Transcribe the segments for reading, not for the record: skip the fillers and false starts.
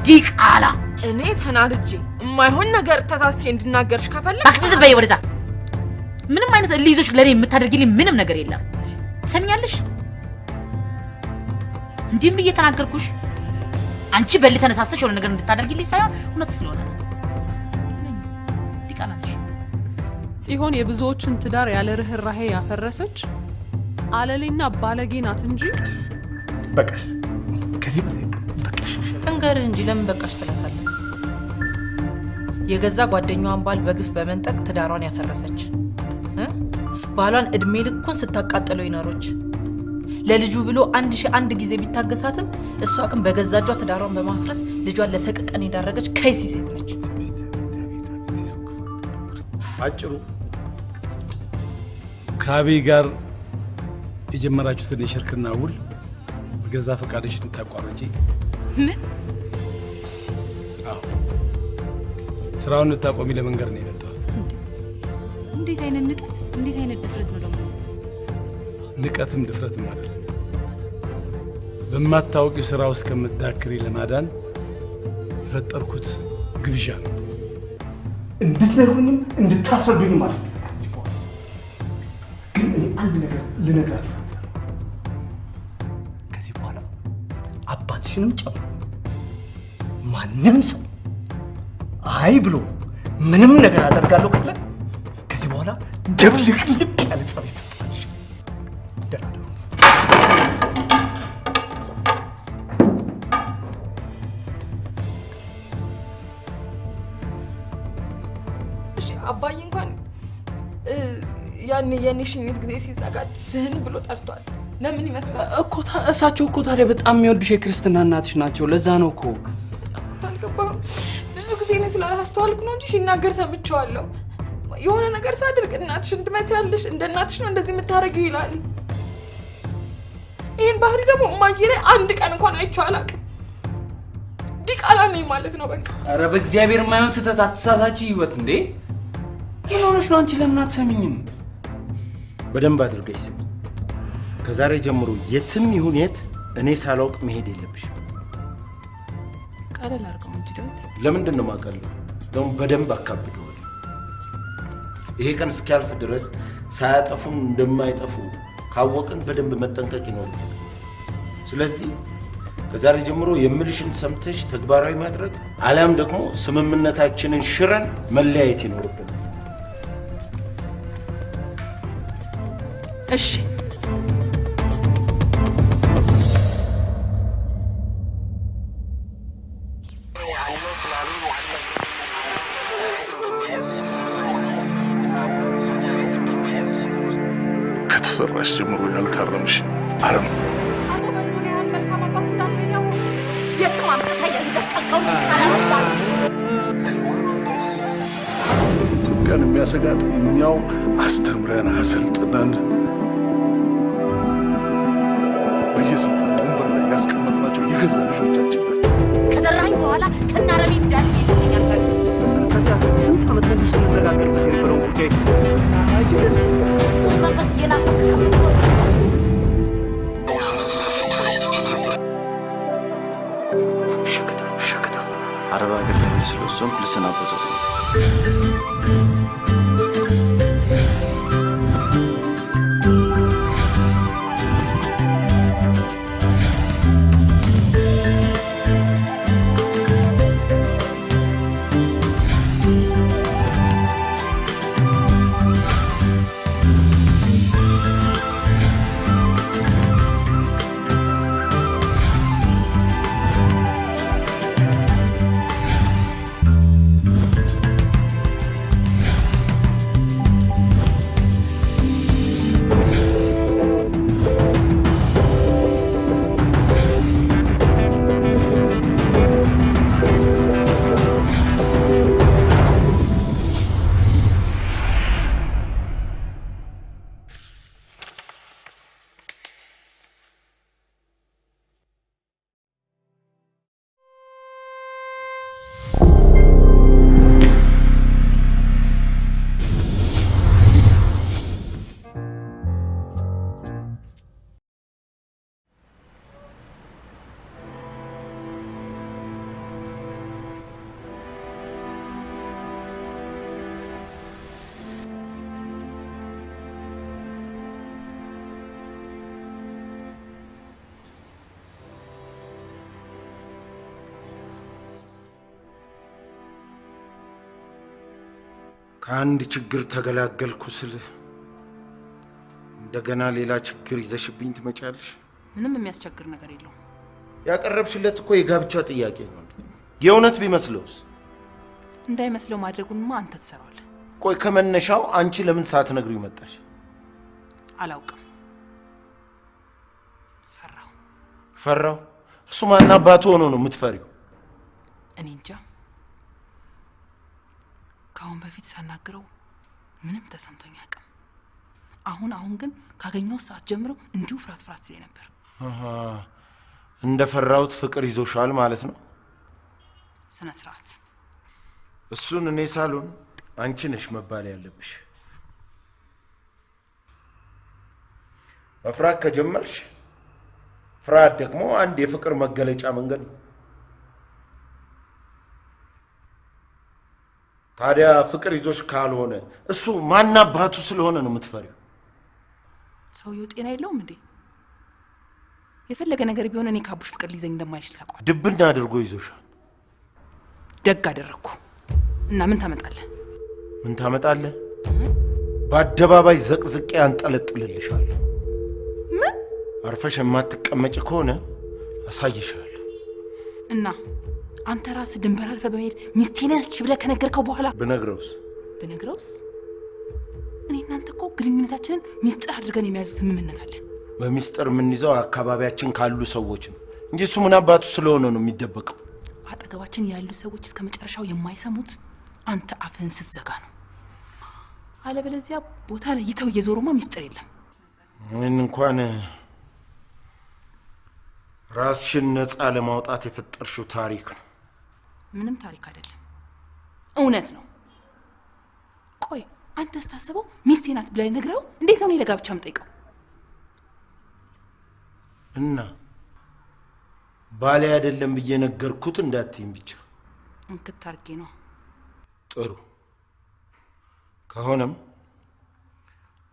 ዲቃላ። እኔ ተናድጄ የማይሆን ነገር ተሳስቼ እንድናገርሽ ከፈለግሽ እባክሽ ዝም በይ ወደዛ። ምንም አይነት እልህ ይዞሽ ለእኔ የምታደርጊልኝ ምንም ነገር የለም። ትሰሚኛለሽ? እንዲህም ብዬ ተናገርኩሽ አንቺ በልህ ተነሳስተሽ የሆነ ነገር እንድታደርጊልኝ ሳይሆን እውነት ስለሆነ ነው። ዲቃላ ነሽ። ጽዮን የብዙዎችን ትዳር ያለ ርህራሄ ያፈረሰች አለሌና ባለጌ ናት እንጂ። በቃሽ፣ ከዚህ በላይ በቃሽ። ጥንገርህ እንጂ ለምን በቃሽ ትላታለህ? የገዛ ጓደኛዋን ባል በግፍ በመንጠቅ ትዳሯን ያፈረሰች፣ ባሏን እድሜ ልኩን ስታቃጥለው ይኖሮች፣ ለልጁ ብሎ 1001 ጊዜ ቢታገሳትም እሷ ግን በገዛ እጇ ትዳሯን በማፍረስ ልጇን ለሰቀቀን የዳረገች ከይሲ ሴት ነች። አጭሩ ከአብይ ጋር የጀመራችሁትን የሽርክና ውል በገዛ ፈቃድሽ እንድታቋርጪ። ምን? አዎ፣ ስራውን እንድታቆሚ ለመንገር ነው የመጣሁት። እንዴት አይነት ንቀት፣ እንዴት አይነት ድፍረት ነው ደግሞ? ንቀትም ድፍረትም አይደለም። በማታወቂው ስራ ውስጥ ከምትዳክሪ ለማዳን የፈጠርኩት ግብዣ ነው። እንድትነግሩኝም እንድታስረዱኝም አልፈልግም። ከዚህ በኋላ ግን እኔ አንድ ነገር ልነግራችሁ እፈልጋለሁ። ከዚህ በኋላ አባትሽንም ጨምሮ ማንም ሰው አይ ብሎ ምንም ነገር አደርጋለሁ ካለ ከዚህ በኋላ ድብልቅልቅ ያለ ጸብ ይፈጠራል። ደህና ደሩ። እሺ አባዬ እንኳን ያኔ የኔ ሽኝት ጊዜ ሲዘጋጅ ስህን ብሎ ጠርቷል። ለምን ይመስላል እኮ እሳቸው እኮ ታዲያ በጣም የሚወዱሽ የክርስትና እናትሽ ናቸው። ለዛ ነው እኮ። አልገባህም? ብዙ ጊዜ እኔ ስላላስተዋልኩ ነው እንጂ ሲናገር ሰምቼዋለሁ። የሆነ ነገር ሳደርግ እናትሽን ትመስያለሽ፣ እንደ እናትሽ ነው እንደዚህ የምታደርጊው ይላል። ይህን ባህሪ ደግሞ እማዬ ላይ አንድ ቀን እንኳን አይቼው አላውቅም። ዲቃላ ነኝ ማለት ነው በቃ። ኧረ በእግዚአብሔር የማይሆን ስህተት አትሳሳቺ ህይወት። እንዴ ምን ሆነሽ ነው አንቺ? ለምን አትሰሚኝም? በደንብ አድርገሽ ስሚ። ከዛሬ ጀምሮ የትም ይሁን የት እኔ ሳላውቅ መሄድ የለብሽም። ቀለል አድርገው እንጂ ዳዊት። ለምንድን ነው የማቀለው? ደግሞ በደንብ አካብደዋለሁ። ይሄ ቀን እስኪያልፍ ድረስ ሳያጠፉን እንደማይጠፉ ካወቅን በደንብ መጠንቀቅ ይኖርብናል። ስለዚህ ከዛሬ ጀምሮ የምልሽን ሰምተሽ ተግባራዊ ማድረግ አሊያም ደግሞ ስምምነታችንን ሽረን መለያየት ይኖርብናል። እሺ። ከተሰራሽ ጀምሮ ያልታረምሽ አረም። አቶ በልሁን ያህል መልካም አባት እንዳለ ያወቅ የትም አምጥተህ የደቀልከውን ዲቃላ። ኢትዮጵያን የሚያሰጋት እኛው አስተምረን አሰልጥነን በየስልጣን ወንበር ላይ ያስቀመጥናቸው የገዛ ልጆቻችን ናቸው። ከዘራኸኝ በኋላ ከናረሚ እንዳለ ይለኛል። ታዲያ ስንት ዓመት ሙሉ ስንነጋገርበት የነበረውን ጉዳይ አይሲስን መንፈስ እየናፈክ ከምትኖር አረብ ሀገር ለመሄድ ስለወሰንኩ ልሰናበቶት ነው። ከአንድ ችግር ተገላገልኩ ስል እንደገና ሌላ ችግር ይዘሽብኝ ትመጫለሽ። ምንም የሚያስቸግር ነገር የለውም። ያቀረብሽለት እኮ የጋብቻ ጥያቄ ነው። የእውነት ቢመስለውስ? እንዳይመስለው ማድረጉንማ አንተ ትሰራዋለህ። ቆይ ከመነሻው አንቺ ለምን ሳትነግሪው መጣሽ? አላውቅም። ፈራው? እሱ ማን አባቱ ሆኖ ነው የምትፈሪው? እኔ እንጃ። ከአሁን በፊት ሳናግረው ምንም ተሰምቶኝ አያውቅም። አሁን አሁን ግን ካገኘው ሰዓት ጀምሮ እንዲሁ ፍርሃት ፍርሃት ሲለኝ ነበር። አሃ፣ እንደፈራሁት ፍቅር ይዞሻል ማለት ነው። ስነ ስርዓት። እሱን እኔ ሳልሆን አንቺ ነሽ መባል ያለብሽ። መፍራት ከጀመርሽ ፍርሃት ደግሞ አንድ የፍቅር መገለጫ መንገድ ነው። ታዲያ ፍቅር ይዞሽ ካልሆነ እሱ ማን አባቱ ስለሆነ ነው የምትፈሪው? ሰውየው ጤና የለውም እንዴ? የፈለገ ነገር ቢሆን እኔ ካቡሽ ፍቅር ሊይዘኝ እንደማይችል ታውቋል። ድብና አድርጎ ይዞሻል። ደግ አደረግኩ። እና ምን ታመጣለህ? ምን ታመጣለህ? በአደባባይ ዘቅዝቄ አንጠለጥልልሻለሁ። ምን? አርፈሽ የማትቀመጭ ከሆነ አሳይሻለሁ። እና አንተ ራስህ ድንበር አልፈህ በመሄድ ሚስቴ ነች ብለህ ከነገርከው በኋላ ብነግረውስ? ብነግረውስ? እኔ እናንተ እኮ ግንኙነታችንን ሚስጥር አድርገን የመያዝ ስምምነት አለን። በሚስጥር የምንይዘው አካባቢያችን ካሉ ሰዎች ነው እንጂ እሱ ምን አባቱ ስለሆነ ነው የሚደበቀው? አጠገባችን ያሉ ሰዎች እስከ መጨረሻው የማይሰሙት አንተ አፍህን ስትዘጋ ነው። አለበለዚያ ቦታ ለይተው እየዞሩማ ሚስጥር የለም። ይህን እንኳን ራስሽን ነፃ ለማውጣት የፈጠርሽው ታሪክ ነው። ምንም ታሪክ አይደለም፣ እውነት ነው። ቆይ አንተ ስታስበው ሚስቴ ናት ብለህ ነግረው እንዴት ነው እኔ ለጋብቻ የምጠይቀው? እና ባሌ አይደለም ብዬ ነገርኩት እንዳትይኝ ብቻ። እንክት አድርጌ ነው። ጥሩ ከሆነም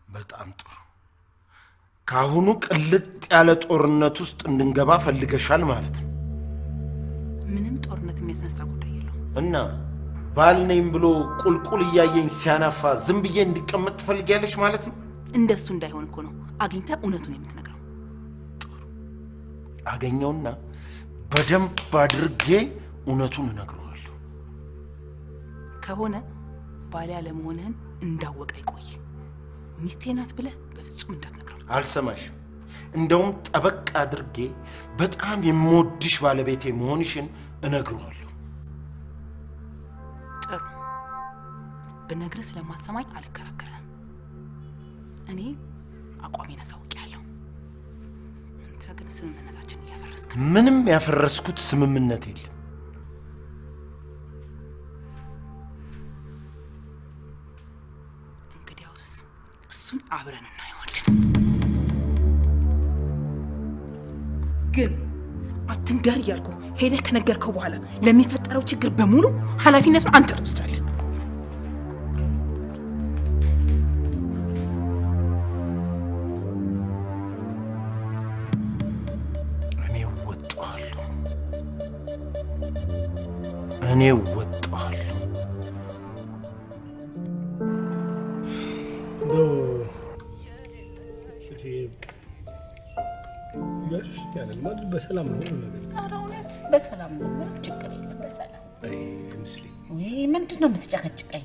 በጣም ጥሩ። ካሁኑ ቅልጥ ያለ ጦርነት ውስጥ እንድንገባ ፈልገሻል ማለት ነው። ምንም ጦርነት የሚያስነሳ ጉዳይ የለውም። እና ባል ነኝ ብሎ ቁልቁል እያየኝ ሲያናፋ ዝም ብዬ እንዲቀመጥ ትፈልጊያለሽ ማለት ነው? እንደሱ እንዳይሆን እኮ ነው አግኝተህ እውነቱን የምትነግረው። አገኘውና በደንብ አድርጌ እውነቱን እነግረዋለሁ። ከሆነ ባል ያለመሆንህን እንዳወቀ ይቆይ። ሚስቴ ናት ብለህ በፍጹም እንዳትነግረው። አልሰማሽም። እንደውም ጠበቅ አድርጌ በጣም የምወድሽ ባለቤቴ መሆንሽን እነግረዋለሁ። ጥሩ፣ ብነግርህ ስለማትሰማኝ አልከራከርህም። እኔ አቋሜን አሳውቄያለሁ። አንተ ግን ስምምነታችንን እያፈረስክ ነው። ምንም ያፈረስኩት ስምምነት የለም። እንግዲያውስ እሱን አብረን እናየዋለን። ግን አትንገር እያልኩ ሄደህ ከነገርከው በኋላ ለሚፈጠረው ችግር በሙሉ ኃላፊነቱን አንተ ትወስዳለህ። እኔ እወጣዋለሁ። እኔ እወጣዋለሁ። እንደው ያለል ማለት በሰላም ነው ሁሉ ነገር። ኧረ እውነት በሰላም ነው፣ ምንም ችግር የለም። በሰላም አይ ምስሊ፣ ውይ ምንድን ነው የምትጨቀጭቀኝ?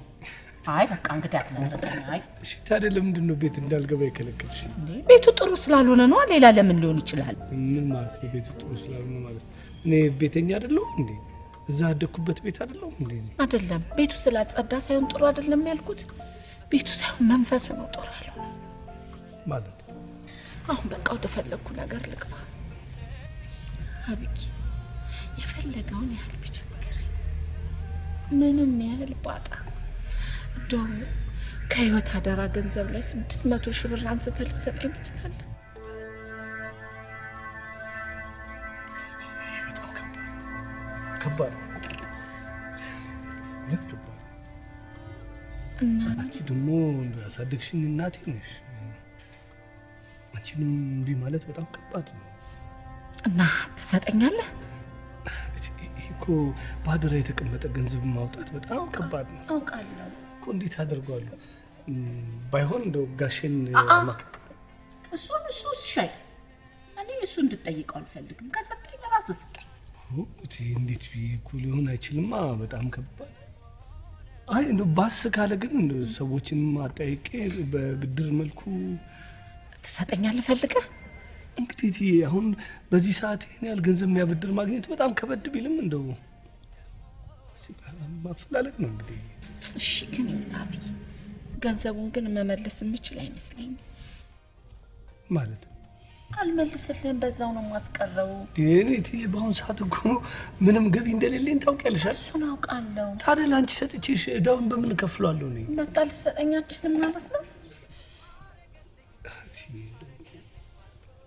አይ በቃ እንግዳ አትነግረኝ። አይ እሺ፣ ታዲያ ለምንድን ነው ቤት እንዳልገባ የከለከልሽ? እንዴ ቤቱ ጥሩ ስላልሆነ ነዋ። ሌላ ለምን ሊሆን ይችላል? ምን ማለት ነው ቤቱ ጥሩ ስላልሆነ ማለት? እኔ ቤተኛ አይደለሁም እንዴ? እዛ ያደግኩበት ቤት አይደለሁም እንዴ? አይደለም፣ ቤቱ ስላልጸዳ ሳይሆን ጥሩ አይደለም ያልኩት፣ ቤቱ ሳይሆን መንፈሱ ነው ጥሩ ያልሆነ ማለት። አሁን በቃ ወደ ፈለግኩ ነገር ልግባ። አብቂ የፈለገውን ያህል ቢቸግረኝ ምንም ያህል ባጣ እንደው ከህይወት አደራ ገንዘብ ላይ 600 ሺህ ብር አንስተህ ልትሰጠኝ ትችላለህ? በጣም ከባድ እውነት ከባድ። እና አንቺ ደግሞ እንደው ያሳደግሽኝ እናቴ ነሽ። አንቺንም እምቢ ማለት በጣም ከባድ ነው። እና ትሰጠኛለህ? ይሄ እኮ በአደራ የተቀመጠ ገንዘብ ማውጣት በጣም ከባድ ነው። አውቃለሁ። እኮ እንዴት አደርገዋለሁ? ባይሆን እንደው ጋሼን ማክ እሱን እሱ ሻይ እኔ እሱ እንድጠይቀው አልፈልግም። ከሰጠኝ ራስህ ስጠኝ። እንዴት ብዬ እኮ ሊሆን አይችልማ። በጣም ከባድ። አይ እንደው ባስ ካለ ግን እንደው ሰዎችን አጠያይቄ በብድር መልኩ ትሰጠኛለህ ፈልገህ? እንግዲህ እትዬ አሁን በዚህ ሰዓት ይሄን ያህል ገንዘብ የሚያበድር ማግኘት በጣም ከበድ ቢልም እንደው ማፈላለግ ነው እንግዲህ። እሺ ግን ይኸውልህ አብይ፣ ገንዘቡን ግን መመለስ የምችል አይመስለኝም። ማለት አልመልስልህም፣ በዛው ነው የማስቀረው። እኔ እትዬ በአሁን ሰዓት እኮ ምንም ገቢ እንደሌለኝ ታውቂያለሽ አይደል? እሱን አውቃለሁ። ታዲያ ለአንቺ ሰጥቼሽ እዳውን በምን እከፍለዋለሁ እኔ? በቃ ልትሰጠኝ አትችልም ማለት ነው? እትዬ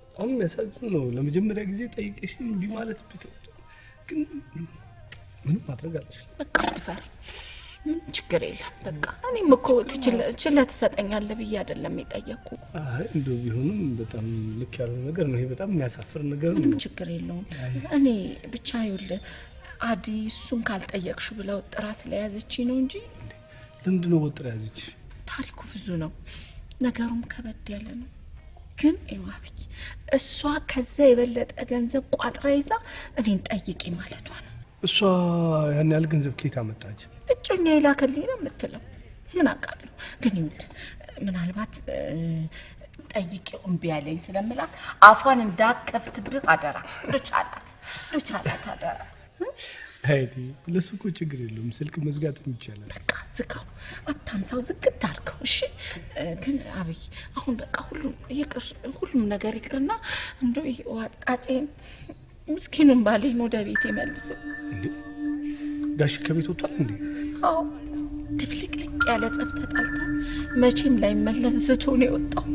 በጣም የሚያሳዝን ነው። ለመጀመሪያ ጊዜ ጠይቄሽ እምቢ ማለት ቢከብድ ግን ምንም ማድረግ አልችልም። በቃ አትፈር፣ ምንም ችግር የለም። በቃ እኔም እኮ ችለህ ትሰጠኛለህ ብዬ አይደለም የጠየቅኩህ። አይ እንደው ቢሆንም በጣም ልክ ያልሆነ ነገር ነው ይሄ። በጣም የሚያሳፍር ነገር ነው። ምንም ችግር የለውም። እኔ ብቻ ይኸውልህ አዲ እሱን ካልጠየቅሽው ብላ ወጥራ ስለያዘችኝ ነው እንጂ። ለምንድን ነው ወጥራ ያዘች? ታሪኩ ብዙ ነው፣ ነገሩም ከበድ ያለ ነው። ግን ይኸው አብይ እሷ ከዛ የበለጠ ገንዘብ ቋጥራ ይዛ እኔን ጠይቂ ማለቷ ነው። እሷ ያን ያህል ገንዘብ ከየት አመጣች? እጮኛ የላከልኝ ነው የምትለው። ምን አውቃለሁ። ግን ይኸውልህ ምናልባት ጠይቄው እምቢ አለኝ ስለምላት አፏን እንዳከፍትብህ አደራ። ሉቻላት ሉቻላት አደራ። አይ ለሱ እኮ ችግር የለውም፣ ስልክ መዝጋትም ይቻላል። በቃ ዝጋው፣ አታንሳው፣ ዝግት አድርገው። እሺ ግን አብይ አሁን በቃ ሁሉም ይቅር፣ ሁሉም ነገር ይቅርና እንደው ይሄ ዋጣጬን ምስኪኑን ባሌን ወደ ቤት መልስ። እንዴ ጋሽ ከቤት ወጥቷል እንዴ? አዎ ድብልቅልቅ ያለ ጸብ ተጣልታ መቼም ላይመለስ ዝቶ ነው የወጣው።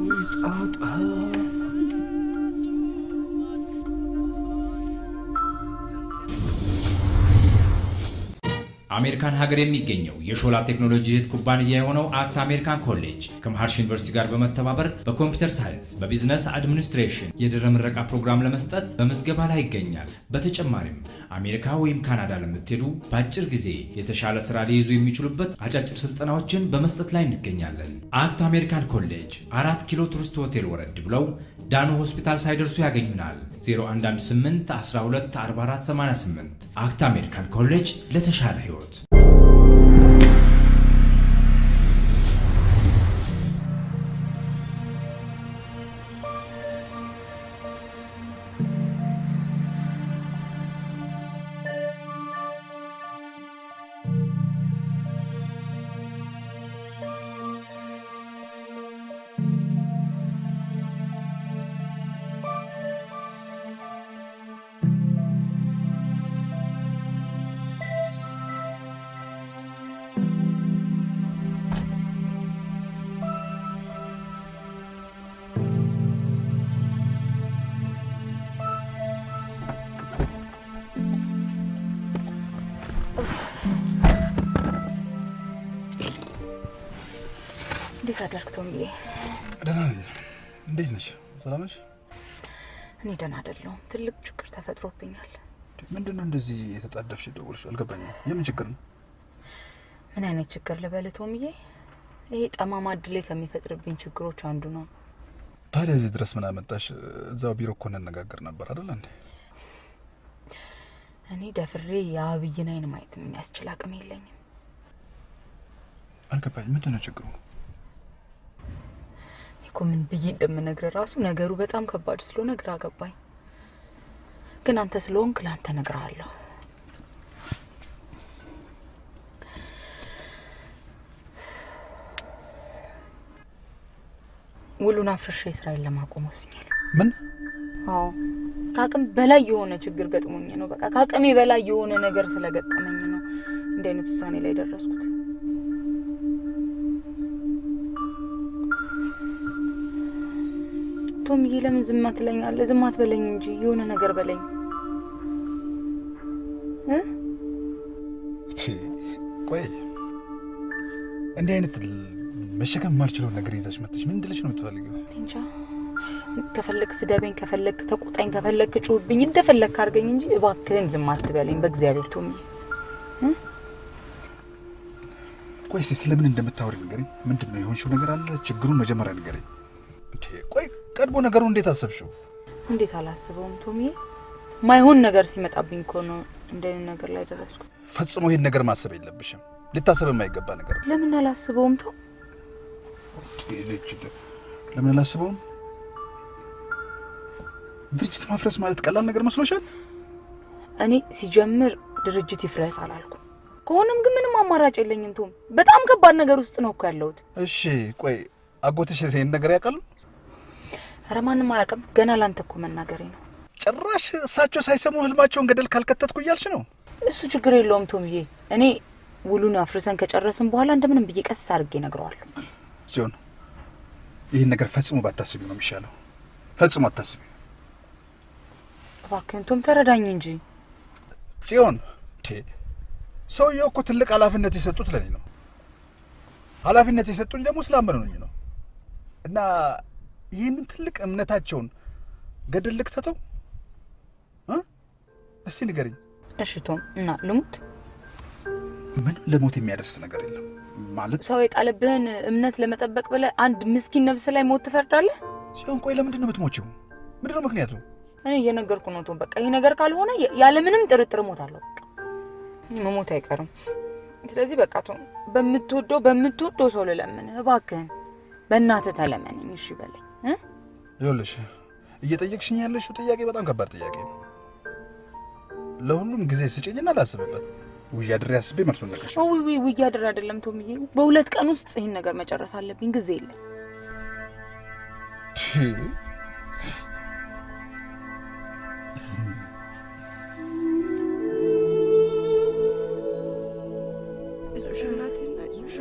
ወይ ጣጣ። አሜሪካን ሀገር የሚገኘው የሾላ ቴክኖሎጂ እህት ኩባንያ የሆነው አክት አሜሪካን ኮሌጅ ከመሃርሽ ዩኒቨርሲቲ ጋር በመተባበር በ computer science፣ በ business administration የድህረ ምረቃ ፕሮግራም ለመስጠት በምዝገባ ላይ ይገኛል። በተጨማሪም አሜሪካ ወይም ካናዳ ለምትሄዱ በአጭር ጊዜ የተሻለ ስራ ሊይዙ የሚችሉበት አጫጭር ስልጠናዎችን በመስጠት ላይ እንገኛለን። አክት አሜሪካን ኮሌጅ 4 ኪሎ ቱሪስት ሆቴል ወረድ ብለው ዳኑ ሆስፒታል ሳይደርሱ ያገኙናል። 0118 12 44 88 አክት አሜሪካን ኮሌጅ ለተሻለ ህይወት። እንዴት አደርክ ቶምዬ? ደህና ነኝ። እንዴት ነሽ? ሰላም ነሽ? እኔ ደህና አይደለሁም። ትልቅ ችግር ተፈጥሮብኛል። ምንድን ነው እንደዚህ የተጣደፍሽ ደወልሽ? አልገባኝም። የምን ችግር ነው? ምን አይነት ችግር ልበልህ ቶምዬ? ይሄ ጠማማ እድሌ ከሚፈጥርብኝ ችግሮች አንዱ ነው። ታዲያ እዚህ ድረስ ምን አመጣሽ? እዛው ቢሮ እኮ እንነጋገር ነበር አይደል እንዴ? እኔ ደፍሬ የአብይን አይን ማየት የሚያስችል አቅም የለኝም። አልገባኝም። ምንድን ነው ችግሩ? እኮ ምን ብዬ እንደምነግርህ ራሱ ነገሩ በጣም ከባድ ስለሆነ ግራ ገባኝ። ግን አንተ ስለሆንክ ላንተ እነግርሃለሁ። ውሉን አፍርሼ ስራዬን ለማቆም ወስኛለሁ። ምን? አዎ ከአቅም በላይ የሆነ ችግር ገጥሞኝ ነው። በቃ ከአቅሜ በላይ የሆነ ነገር ስለገጠመኝ ነው እንዲህ አይነት ውሳኔ ላይ ደረስኩት። ቶምዬ ለምን ዝም አትለኛለህ? ዝም አትበለኝ እንጂ የሆነ ነገር በለኝ። ቆይ እንዲህ አይነት መሸከም የማልችለውን ነገር ይዘሽ መጥተሽ ምን እንድልሽ ነው የምትፈልጊው? እንጃ። ከፈለክ ስደበኝ፣ ከፈለክ ተቆጣኝ፣ ከፈለክ ጩህብኝ፣ እንደፈለክ አድርገኝ እንጂ እባክህን ዝም አትበለኝ በእግዚአብሔር ቶምዬ። ቆይ እስኪ ስለምን እንደምታወሪ ንገሪኝ። ምንድን ነው የሆንሽው ነገር አለ? ችግሩን መጀመሪያ ንገሪኝ። እንዴ ቆይ ቀድሞ ነገሩን እንዴት አሰብሽው? እንዴት አላስበውም ቶሚዬ? ማይሆን ነገር ሲመጣብኝ እኮ ነው እንደዚህ ነገር ላይ ደረስኩት። ፈጽሞ ይሄን ነገር ማሰብ የለብሽም። ሊታሰብ የማይገባ ነገር ነው። ለምን አላስበውም ቶም? ለምን አላስበውም? ድርጅት ማፍረስ ማለት ቀላል ነገር መስሎሻል? እኔ ሲጀምር ድርጅት ይፍረስ አላልኩም። ከሆነም ግን ምንም አማራጭ የለኝም ቶም። በጣም ከባድ ነገር ውስጥ ነው እኮ ያለሁት። እሺ ቆይ አጎትሽ ይሄን ነገር ያውቃሉ? ኧረ ማንም አያውቅም። ገና ላንተ እኮ መናገሬ ነው። ጭራሽ እሳቸው ሳይሰሙ ህልማቸውን ገደል ካልከተትኩ እያልሽ ነው? እሱ ችግር የለውም ቶምዬ። እኔ ውሉን አፍርሰን ከጨረስን በኋላ እንደምንም ብዬ ቀስ አድርጌ እነግረዋለሁ። ጽዮን ይህን ነገር ፈጽሞ ባታስቢ ነው የሚሻለው። ፈጽሞ አታስቢ እባክህን ቶም፣ ተረዳኝ እንጂ። ጽዮን ሰውየው እኮ ትልቅ ኃላፊነት የሰጡት ለኔ ነው። ኃላፊነት የሰጡኝ ደግሞ ስላመኑኝ ነው። እና ይህንን ትልቅ እምነታቸውን ገደል ልክተተው? እስቲ ንገሪኝ። እሺ ቶም፣ እና ልሙት? ምንም ለሞት የሚያደርስ ነገር የለም ማለት ሰው የጣለብህን እምነት ለመጠበቅ ብለህ አንድ ምስኪን ነፍስ ላይ ሞት ትፈርዳለህ? ጽዮን ቆይ ለምንድን ነው የምትሞቺው? ምንድን ነው ምክንያቱ? እኔ እየነገርኩ ነው ቶም። በቃ ይሄ ነገር ካልሆነ ያለምንም ጥርጥር እሞታለሁ። በቃ መሞት አይቀርም። ስለዚህ በቃ ቶም፣ በምትወደው ሰው ልለምንህ እባክህን፣ በእናትህ ተለመነኝ። እሺ በለኝ። ይኸውልሽ እየጠየቅሽኝ ያለሽው ጥያቄ በጣም ከባድ ጥያቄ ነው። ለሁሉም ጊዜ ስጭኝና ላስብበት። ውይ አድሬ አስቤ መልሱን እነግርሻለሁ። ውይ ውይ አድሬ አይደለም ቶምዬ፣ በሁለት ቀን ውስጥ ይሄን ነገር መጨረስ አለብኝ። ጊዜ የለም። አይዞሽ እናቴ፣ አይዞሽ።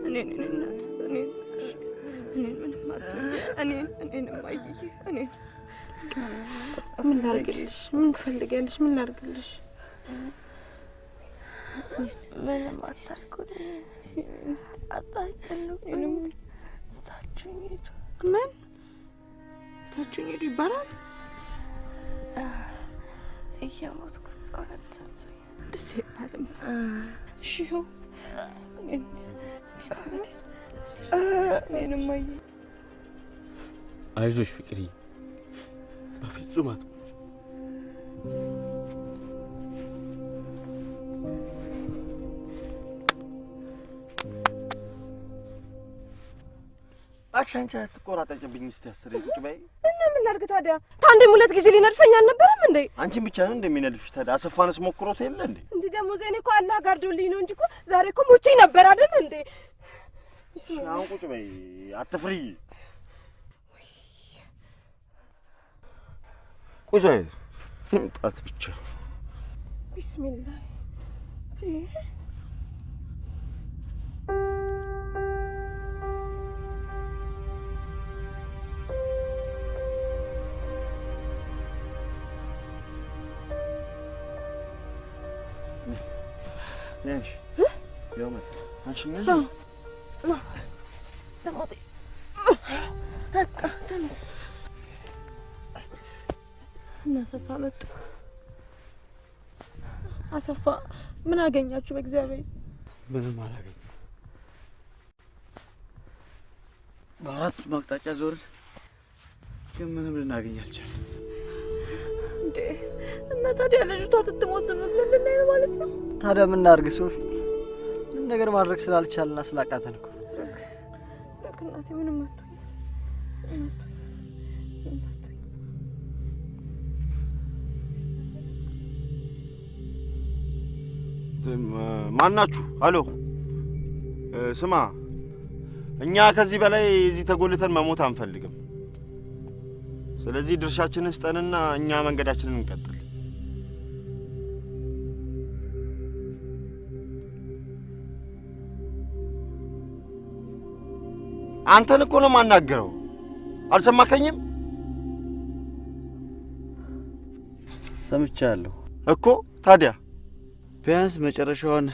እኔን እናት እኔን እኔን ምንም አትሆኝ። እኔን እኔን እማዬ እኔን ምን ላድርግልሽ? ምን ትፈልጊያለሽ? ምን ላድርግልሽ? ምንም አታድርጉልኝ፣ አታስጨንቁኝ። እሳችሁኝ ሂዱ። ምን እታችሁኝ ሂዱ ይባላል? እየሞትኩ እውነት ሰምቶኛል። ደስ አይባልም። እሺ ይኸው እኔን እኔን እማዬ። አይዞሽ ፍቅርዬ፣ በፍጹም አትሞችም። እባክሽ አንቺ አትቆራጠጭብኝ። እስቲ አስሬ ቁጭ በይ። እና ምን ላድርግ ታዲያ? ታንዴም ሁለት ጊዜ ሊነድፈኝ አልነበረም እንዴ? አንቺን ብቻ ነው እንደሚነድፍሽ ታዲያ? አሰፋንስ ሞክሮት የለ እንዴ? እንዴ ደግሞ እኔ እኮ አላህ ጋርዶልኝ ነው እንጂ እኮ ዛሬ እኮ ሞቼ ነበር አይደል እንዴ? አሁን ቁጭ በይ፣ አትፍሪ። ቁጭ በይ፣ ይምጣት ብቻ። ቢስሚላህ እና አሰፋ መጡ። አሰፋ ምን አገኛችሁ? በእግዚአብሔር ምንም አላገኘም። በአራቱም አቅጣጫ ዞርን፣ ግን ምንም ልናገኝ አልቻልንም። እንዴ እና ታዲያ ልጅቷ ትትሞት ዝም ብለን ልናይ ነው ማለት ነው? ታዲያ ምን እናድርግ ሶፊ? ምንም ነገር ማድረግ ስላልቻልና ስላቃተን እኮ። ረክ እናቴ ምንም አትሆኝም። ማናችሁ? አሎ ስማ፣ እኛ ከዚህ በላይ እዚህ ተጎልተን መሞት አንፈልግም። ስለዚህ ድርሻችንን ስጠንና እኛ መንገዳችንን እንቀጥል። አንተን እኮ ነው የማናግረው። አልሰማከኝም? ሰምቻለሁ እኮ። ታዲያ ቢያንስ መጨረሻዋን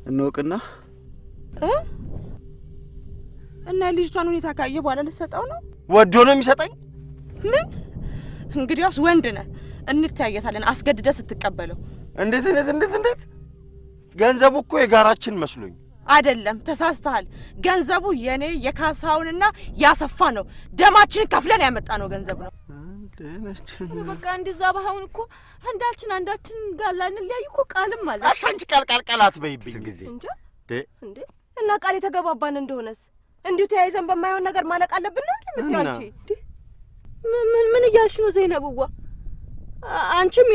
እንወቅና እና ልጅቷን ሁኔታ ካየ በኋላ ልሰጠው ነው። ወዶ ነው የሚሰጠኝ? ምን እንግዲያውስ ወንድ ነህ፣ እንተያየታለን አስገድደህ ስትቀበለው። እንዴት እንዴት እንዴት እንዴት! ገንዘቡ እኮ የጋራችን መስሎኝ። አይደለም፣ ተሳስተሃል። ገንዘቡ የኔ የካሳውንና ያሰፋ ነው። ደማችንን ከፍለን ያመጣነው ገንዘብ ነው። በቃ እንደዛ ባይሆን እኮ አንዳችን አንዳችን ጋር ላንለያይ እኮ ቃልም አለ። እሺ አንቺ ቃል ቃል ቃል አትበይብኝ ጊዜ እንጃ እንዴ። እና ቃል የተገባባን እንደሆነስ እንዲሁ ተያይዘን በማይሆን ነገር ማለቅ አለብን ነው እንዴ የምትይው አንቺ? ምን ምን እያልሽ ነው ዘይነብዋ? አንቺም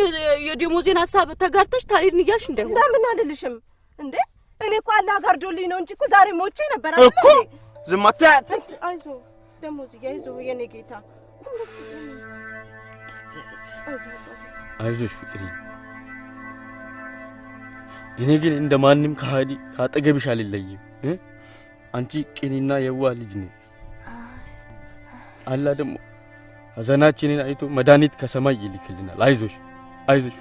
የደሞዜን ሀሳብ ተጋርተሽ ታሪን እያልሽ እንዳይሆን። ለምን አልልሽም እንዴ? እኔ እኮ አላህ ጋርዶልኝ ነው እንጂ እኮ ዛሬ ሞቼ ነበር አይደል እኮ። ዝም አትያት። አይዞህ ደሞዝዬ፣ አይዞህ የኔ ጌታ። አይዞሽ ፍቅሬ። እኔ ግን እንደማንም ከሃዲ ካጠገብሽ አልለይም። አንቺ ቅንና የዋህ ልጅ ነሽ። አላህ ደግሞ ሀዘናችንን አይቶ መድኃኒት ከሰማይ ይልክልናል። አይዞሽ አይዞሽ።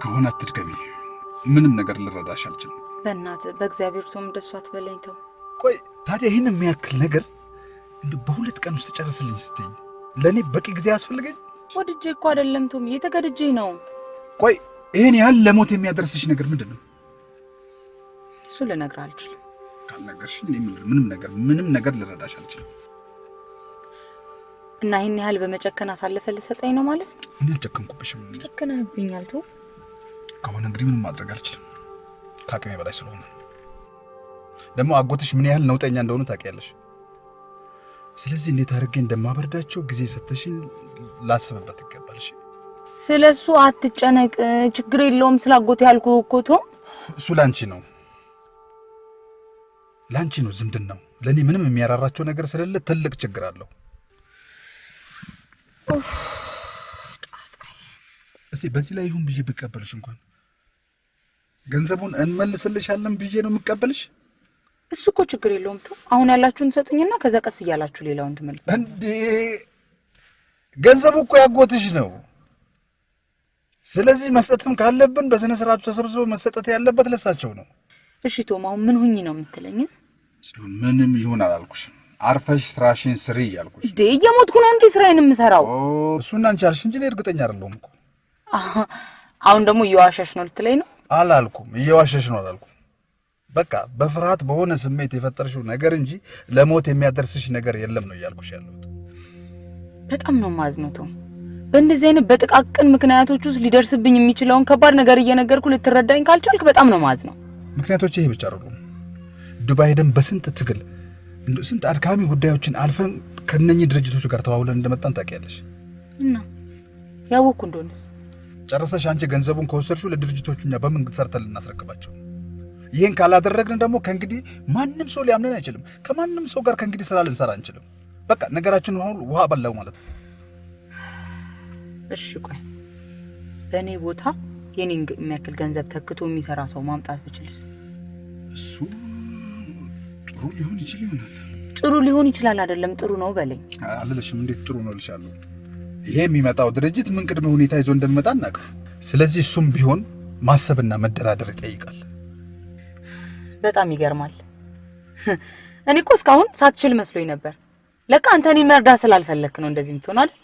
ከሆነ አትድገሚ። ምንም ነገር ልረዳሽ አልችልም። በእናትህ በእግዚአብሔር ቶም እንደሱ አትበለኝ ተው። ቆይ ታዲያ ይህን የሚያክል ነገር እንደው በሁለት ቀን ውስጥ ጨርስልኝ ስትይኝ ለእኔ በቂ ጊዜ ያስፈልገኝ? ወድጄ እኮ አይደለም ቶም፣ እየተገድጄ ነው። ቆይ ይህን ያህል ለሞት የሚያደርስሽ ነገር ምንድን ነው? እሱ ልነግርህ አልችልም። ካልነገርሽኝ እኔ ምንም ነገር ልረዳሽ አልችልም። እና ይህን ያህል በመጨከን አሳልፈህ ልትሰጠኝ ነው ማለት ነው? እኔ አልጨከንኩብሽም። ጨክነህብኛል ቶም። ከሆነ እንግዲህ ምንም ማድረግ አልችልም፣ ከአቅሜ በላይ ስለሆነ። ደግሞ አጎትሽ ምን ያህል ነውጠኛ እንደሆኑ ታውቂያለሽ። ስለዚህ እንዴት አድርጌ እንደማበርዳቸው ጊዜ ሰተሽኝ ላስብበት ይገባል። እሺ ስለሱ አትጨነቅ፣ ችግር የለውም። ስላጎቴ ያልኩህ እኮ ቶም። እሱ ላንቺ ነው ላንቺ ነው ዝምድናው። ለእኔ ምንም የሚያራራቸው ነገር ስለሌለ ትልቅ ችግር አለው። እስቲ በዚህ ላይ ይሁን ብዬ ብቀበልሽ እንኳን ገንዘቡን እንመልስልሻለን ብዬ ነው የምቀበልሽ? እሱ እኮ ችግር የለውም ቶም። አሁን ያላችሁን ትሰጡኝና ከዛ ቀስ እያላችሁ ሌላውን ትመልሱ። እንዴ ገንዘቡ እኮ ያጎትሽ ነው። ስለዚህ መስጠትም ካለብን በስነ ስርዓቱ ተሰብስቦ መሰጠት ያለበት ለሳቸው ነው። እሺ ቶም፣ አሁን ምን ሁኚ ነው የምትለኝ? ጽዮን ምንም ይሁን አላልኩሽም። አርፈሽ ስራሽን ስሪ እያልኩሽ። እንዴ እየሞትኩ ነው እንዴ ስራዬን የምሰራው? እሱን አንቺ አልሽ እንጂ እኔ እርግጠኛ አይደለሁም እኮ። አሁን ደግሞ እየዋሸሽ ነው ልትለኝ ነው? አላልኩም፣ እየዋሸሽ ነው አላልኩም። በቃ በፍርሃት በሆነ ስሜት የፈጠርሽው ነገር እንጂ ለሞት የሚያደርስሽ ነገር የለም ነው እያልኩሽ ያለሁት። በጣም ነው የማዝነው ቶም። በእንደዚህ አይነት በጥቃቅን ምክንያቶች ውስጥ ሊደርስብኝ የሚችለውን ከባድ ነገር እየነገርኩ ልትረዳኝ ካልቻልክ በጣም ነው የማዝነው። ምክንያቶች ይሄ ብቻ አይደሉም። ዱባይ ሄደን በስንት ትግል ስንት አድካሚ ጉዳዮችን አልፈን ከነኚህ ድርጅቶች ጋር ተዋውለን እንደመጣን ታውቂያለሽ። እና ያወቅኩ እንደሆነስ ጨርሰሽ አንቺ ገንዘቡን ከወሰድሽው ለድርጅቶቹ እኛ በምን ሰርተን ልናስረክባቸው? ይሄን ካላደረግን ደግሞ ከእንግዲህ ማንም ሰው ሊያምነን አይችልም። ከማንም ሰው ጋር ከእንግዲህ ስራ ልንሰራ አንችልም። በቃ ነገራችን ሁሉ ውሃ በላው ማለት ነው። እሺ ቆይ በእኔ ቦታ የኔን የሚያክል ገንዘብ ተክቶ የሚሰራ ሰው ማምጣት ብችልስ? እሱ ጥሩ ሊሆን ይችላል ይሆናል። ጥሩ ሊሆን ይችላል አይደለም፣ ጥሩ ነው በለኝ። አልልሽም። እንዴት ጥሩ ነው እልሻለሁ። ይሄ የሚመጣው ድርጅት ምን ቅድመ ሁኔታ ይዞ እንደሚመጣ እናውቅ። ስለዚህ እሱም ቢሆን ማሰብና መደራደር ይጠይቃል። በጣም ይገርማል። እኔ እኮ እስካሁን ሳትችል መስሎኝ ነበር። ለካ አንተ እኔን መርዳት ስላልፈለክ ነው እንደዚህ የምትሆነው አይደል?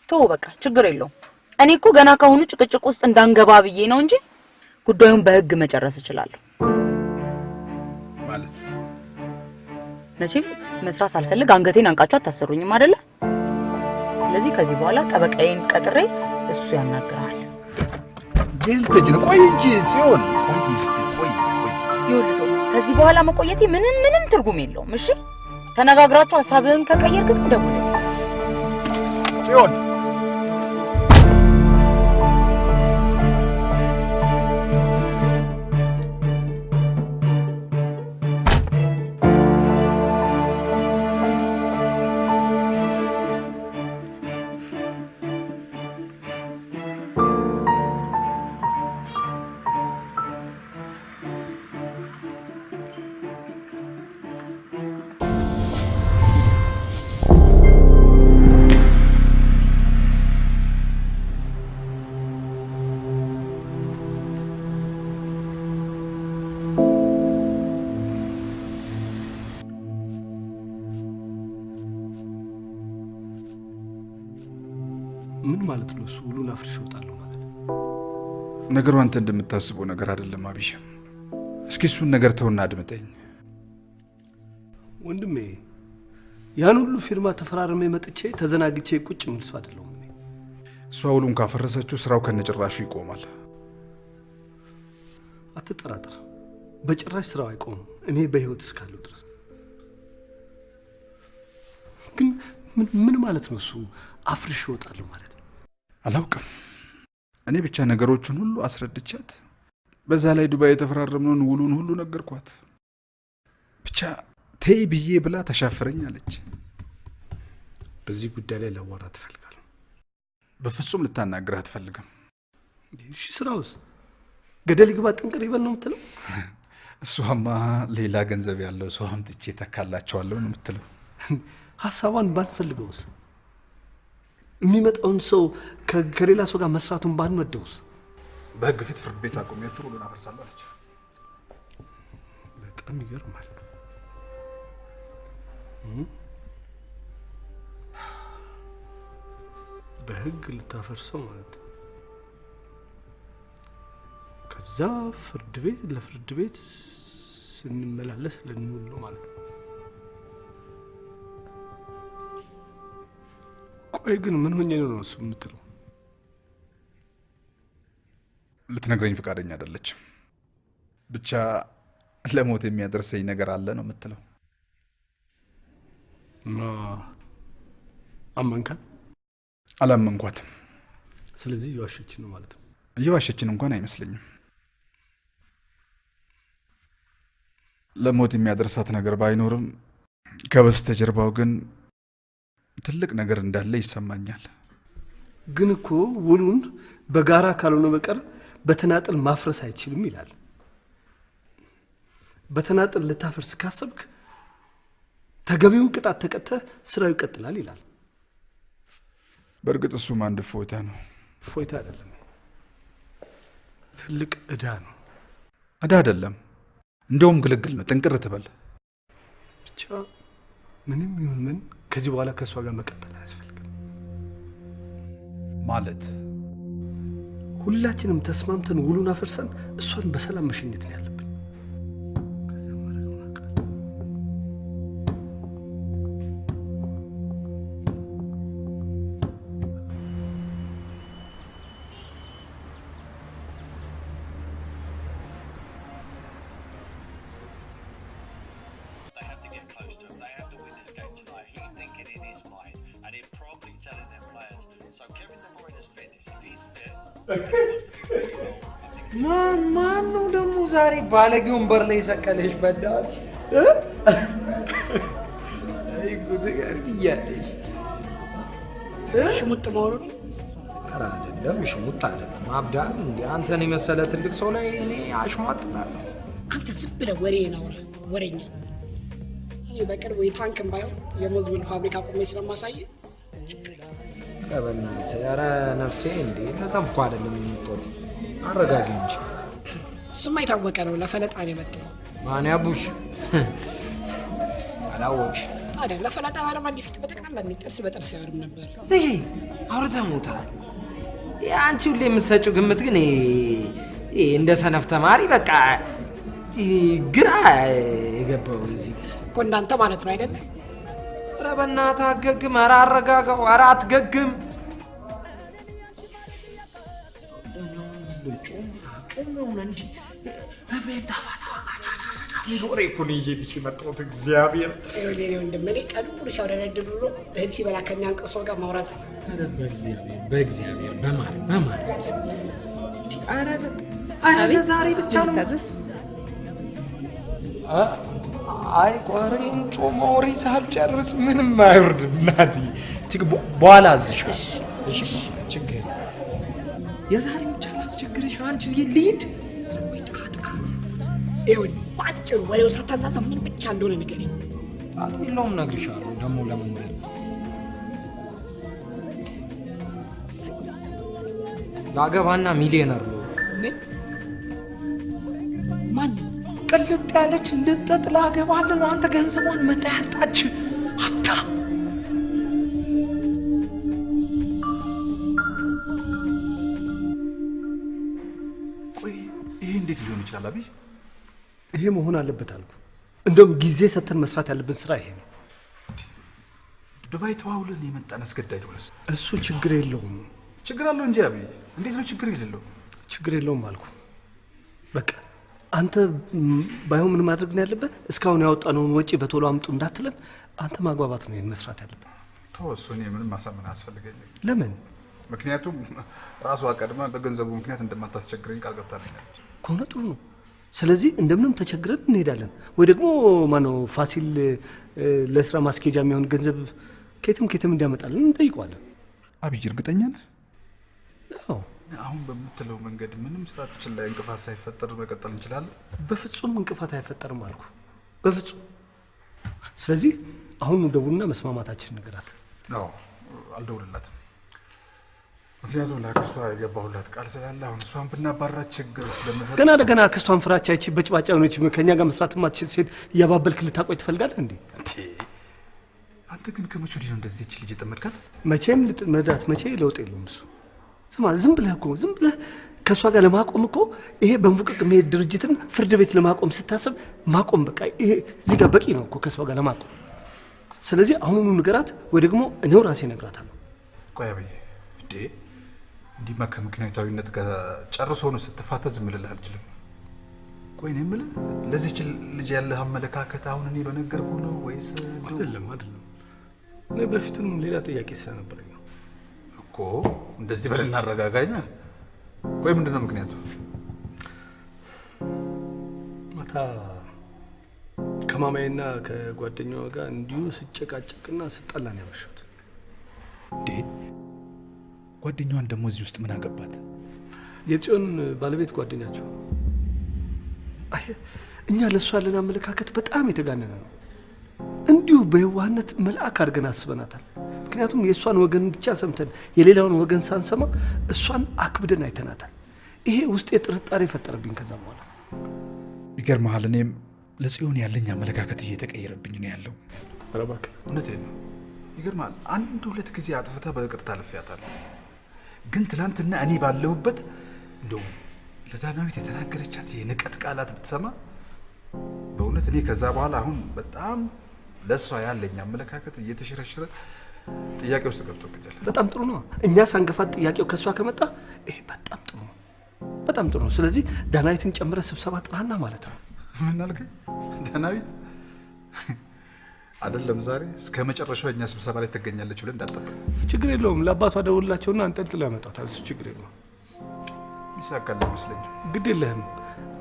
ተወው በቃ ችግር የለውም። እኔ እኮ ገና ካሁኑ ጭቅጭቅ ውስጥ እንዳንገባ ብዬ ነው እንጂ ጉዳዩን በህግ መጨረስ እችላለሁ። ማለት መቼም መስራት ሳልፈልግ አንገቴን አንቃችሁ አታሰሩኝም አይደለ? ስለዚህ ከዚህ በኋላ ጠበቃዬን ቀጥሬ እሱ ያናግራል። ጌልተጅ ነው። ቆይ እንጂ ሲሆን ቆይ እስቲ ቆይ ቆይ። ይኸውልህ ከዚህ በኋላ መቆየቴ ምንም ምንም ትርጉም የለውም። እሺ ተነጋግራችሁ ሀሳብህን ከቀየርክ ግን ደውልልኝ። ጽዮን ማለት ነው እሱ ውሉን አፍርሼ እወጣለሁ ማለት? ነገሩ አንተ እንደምታስበው ነገር አይደለም አብይ። እስኪ እሱን ነገር ተውና አድምጠኝ ወንድሜ። ያን ሁሉ ፊርማ ተፈራርሜ መጥቼ ተዘናግቼ ቁጭ የምል ሰው አይደለሁም። እሷ ውሉን ካፈረሰችው ስራው ከነጭራሹ ይቆማል። አትጠራጠር፣ በጭራሽ ስራው አይቆምም እኔ በህይወት እስካለሁ ድረስ። ግን ምን ማለት ነው እሱ አፍርሼ እወጣለሁ ማለት? አላውቅም። እኔ ብቻ ነገሮችን ሁሉ አስረድቻት፣ በዛ ላይ ዱባይ የተፈራረምነውን ውሉን ሁሉ ነገርኳት። ብቻ ተይ ብዬ ብላ ተሻፈረኝ አለች። በዚህ ጉዳይ ላይ ላዋራት እፈልጋለሁ። በፍጹም ልታናግርህ አትፈልግም። እሺ ስራውስ ገደል ይግባ ጥንቅር ይበል ነው የምትለው? እሷማ ሌላ ገንዘብ ያለው ሰው አምጥቼ ተካላቸዋለሁ ነው የምትለው። ሀሳቧን ባንፈልገውስ? የሚመጣውን ሰው ከሌላ ሰው ጋር መስራቱን ባንወደውስ? በህግ ፊት ፍርድ ቤት አቆሚያችሁ ውሉን አፈርሳለሁ አለች። በጣም ይገርማል። በህግ ልታፈርሰው ማለት ነው። ከዛ ፍርድ ቤት ለፍርድ ቤት ስንመላለስ ልንውል ነው ማለት ነው። ቆይ ግን ምን ሆኜ ነው እሱ የምትለው? ልትነግረኝ ፈቃደኛ አይደለችም። ብቻ ለሞት የሚያደርሰኝ ነገር አለ ነው የምትለው። እና አመንካት? አላመንኳትም። ስለዚህ እየዋሸችን ነው ማለት ነው። እየዋሸችን እንኳን አይመስለኝም። ለሞት የሚያደርሳት ነገር ባይኖርም ከበስተጀርባው ግን ትልቅ ነገር እንዳለ ይሰማኛል። ግን እኮ ውሉን በጋራ ካልሆነ በቀር በተናጠል ማፍረስ አይችልም ይላል። በተናጠል ልታፈርስ ካሰብክ ተገቢውን ቅጣት ተቀጥተህ ስራው ይቀጥላል ይላል። በእርግጥ እሱም አንድ እፎይታ ነው። እፎይታ አይደለም፣ ትልቅ ዕዳ ነው። ዕዳ አይደለም፣ እንደውም ግልግል ነው። ጥንቅር ትበል ብቻ። ምንም ይሁን ምን ከዚህ በኋላ ከእሷ ጋር መቀጠል አያስፈልግም። ማለት ሁላችንም ተስማምተን ውሉን አፍርሰን እሷን በሰላም መሸኘት ነው ያለብን። ማን ነው ደግሞ ዛሬ ባለጌ ወንበር ላይ የሰቀለሽ? በእናትሽ አይ ጉድ ገርብያለሽ። ሽሙጥ መሆኑ ነው? ኧረ አይደለም፣ ሽሙጥ አይደለም። አብዳል እንዴ? አንተን የመሰለ ትልቅ ሰው ላይ እኔ አሽሟጥጣለሁ። አንተ ዝም ብለህ ወሬን አውራ፣ ወሬኛ። እኔ በቅርቡ የታንክም ባይሆን የሞዝብል ፋብሪካ ቆሜ ስለማሳይ ችግር የለም። ኧረ በእናትህ፣ ኧረ ነፍሴ እንዴ! ለጸብ እኮ አይደለም የመጣሁት። አረጋጊ እንጂ። እሱማ የታወቀ ነው፣ ለፈለጣ ነው የመጣው። ማን ያቡሽ? አላወቅሽ ታዲያ ለፈለጣ ባለማ እንዲህ ፊት በጠቅላላ ጥርስ በጥርስ ያወርም ነበር። ይሄ አውርተህ ሞታል። አንቺ ሁሌ የምትሰጪው ግምት ግን ይሄ እንደ ሰነፍ ተማሪ በቃ ግራ የገባው እዚህ እኮ እንዳንተ ማለት ነው አይደለ? ኧረ በእናትህ አትገግም! ኧረ አረጋጋው! ኧረ አትገግም! ወሬ እኮ ነው ይዤልሽ የመጣሁት። እግዚአብሔር ይኸውልህ የእኔ ወንድም፣ እኔ ቀኑን ሙሉ ሲያውደለድል ውሎ እህል ሲበላ ከሚያንቀው ሰው ጋር ማውራት ኧረ በእግዚአብሔር በእግዚአብሔር በማርያም በማርያም ስም ኧረ ኧረ ለዛሬ ብቻ ነው። አይ ቆሬን ጮማ ወሬ ሳልጨርስ ምንም አይወርድም። እናትዬ በኋላ አዝሻለሁ። እሺ ችግር የዛሬ ብቻ ላስቸግርሽ። አንቺ ልሂድ። ይኸውልህ በአጭሩ ወሬው ሳታንዛዛ ምን ብቻ እንደሆነ ንገረኝ። ጣጣ የለውም እነግርሻለሁ። ደግሞ ለመንገድ ላገባና ሚሊዮነር ነው። ምን? ማን? ቅልጥ ያለች ልጥጥ ላገባልህ ነው። አንተ ገንዘቧን መጣ ያጣች ሀብታም። ይመስልሃል አብይ? ይሄ መሆን አለበት አልኩ። እንደውም ጊዜ ሰተን መስራት ያለብን ስራ ይሄ ነው። ዱባይ ተዋውለን የመጣን አስገዳጅ ሆነስ? እሱ ችግር የለውም። ችግር አለው እንጂ አብይ፣ እንዴት ነው ችግር የሌለው? ችግር የለውም አልኩ። በቃ አንተ ባይሆን ምን ማድረግ ነው ያለብህ? እስካሁን ያወጣነውን ወጪ በቶሎ አምጡ እንዳትለን አንተ ማግባባት ነው ይሄን መስራት ያለብህ። ተው እሱ፣ እኔ ምንም ማሳመን አያስፈልገኝም። ለምን? ምክንያቱም ራሷ ቀድማ በገንዘቡ ምክንያት እንደማታስቸግረኝ ቃል ገብታልኛለች። ከሆነ ጥሩ ነው። ስለዚህ እንደምንም ተቸግረን እንሄዳለን፣ ወይ ደግሞ ማነው ፋሲል ለስራ ማስኬጃ የሚሆን ገንዘብ ከየትም ከየትም እንዲያመጣልን እንጠይቀዋለን። አብይ እርግጠኛ ነህ? አዎ። አሁን በምትለው መንገድ ምንም ስራችን ላይ እንቅፋት ሳይፈጠር መቀጠል እንችላለን? በፍጹም እንቅፋት አይፈጠርም አልኩ፣ በፍጹም። ስለዚህ አሁን ደውልና መስማማታችን ንገራት። አዎ፣ አልደውልላትም። ምክንያቱም ለአክስቷ የገባሁላት ቃል ስላለ አሁን እሷን ብናባራት ችግር ስለምፈጥር። ገና ለገና አክስቷን ፍራቻ ይቺ በጭባጫ የሆነች ከእኛ ጋር መስራት የማትችል ሴት እያባበልክ ልታቆይ ትፈልጋለህ እንዴ? አንተ ግን ከመቼ ወዲህ ነው እንደዚህ ይቺ ልጅ የጠመድካት? መቼም ልጥመዳት መቼ ለውጥ የለውም እሱ። ስማ ዝም ብለህ እኮ ዝም ብለህ ከእሷ ጋር ለማቆም እኮ ይሄ በንፉቅቅ መሄድ ድርጅትን ፍርድ ቤት ለማቆም ስታስብ ማቆም በቃ ይሄ እዚህ ጋር በቂ ነው እኮ ከእሷ ጋር ለማቆም። ስለዚህ አሁኑኑ ንገራት፣ ወይ ደግሞ እኔው ራሴ እነግራታለሁ። ቆይ አብይ፣ እንዴ እንዲህማ ከምክንያታዊነት ጋር ጨርሶ ነው ስትፋታ ዝም ልልህ አልችልም። ቆይ እኔ የምልህ ለዚህች ልጅ ያለህ አመለካከት አሁን እኔ በነገርኩህ ነው ወይስ? አይደለም አይደለም፣ እኔ በፊቱንም ሌላ ጥያቄ ስለነበረኝ ነው እኮ። እንደዚህ በልና አረጋጋኛ። ቆይ ምንድን ነው ምክንያቱ? ማታ ከማማዬና ከጓደኛዋ ጋር እንዲሁ ስጨቃጨቅና ስጠላ ነው ያመሸሁት። እንዴ ጓደኛዋን ደግሞ እዚህ ውስጥ ምን አገባት? የጽዮን ባለቤት ጓደኛቸው። አይ እኛ ለእሷ ያለን አመለካከት በጣም የተጋነነ ነው። እንዲሁ በየዋህነት መልአክ አድርገን አስበናታል። ምክንያቱም የእሷን ወገን ብቻ ሰምተን የሌላውን ወገን ሳንሰማ እሷን አክብደን አይተናታል። ይሄ ውስጤ ጥርጣሬ ፈጠረብኝ። ከዛ በኋላ ይገርምሃል፣ እኔም ለጽዮን ያለኝ አመለካከት እየተቀየረብኝ ነው ያለው። ኧረ እባክህ እውነቴን ነው። ይገርምሃል፣ አንድ ሁለት ጊዜ አጥፍታ በይቅርታ አልፌያታለሁ። ግን ትናንትና እኔ ባለሁበት እንደው ለዳናዊት የተናገረቻት የንቀት ቃላት ብትሰማ በእውነት እኔ ከዛ በኋላ አሁን በጣም ለእሷ ያለኝ አመለካከት እየተሸረሸረ ጥያቄ ውስጥ ገብቶብኛል። በጣም ጥሩ ነው። እኛ ሳንገፋት ጥያቄው ከእሷ ከመጣ ይሄ በጣም ጥሩ ነው፣ በጣም ጥሩ ነው። ስለዚህ ዳናዊትን ጨምረ ስብሰባ ጥራና ማለት ነው። ምን አልከኝ? ዳናዊት አይደለም ዛሬ እስከ መጨረሻው እኛ ስብሰባ ላይ ትገኛለች ብለን እንዳትጠብቅ። ችግር የለውም። ለአባቷ ደውልላቸውና አንጠልጥለው ያመጣታል። እሱ ችግር የለውም። ይሳካል አይመስለኝም። ግድ የለህም።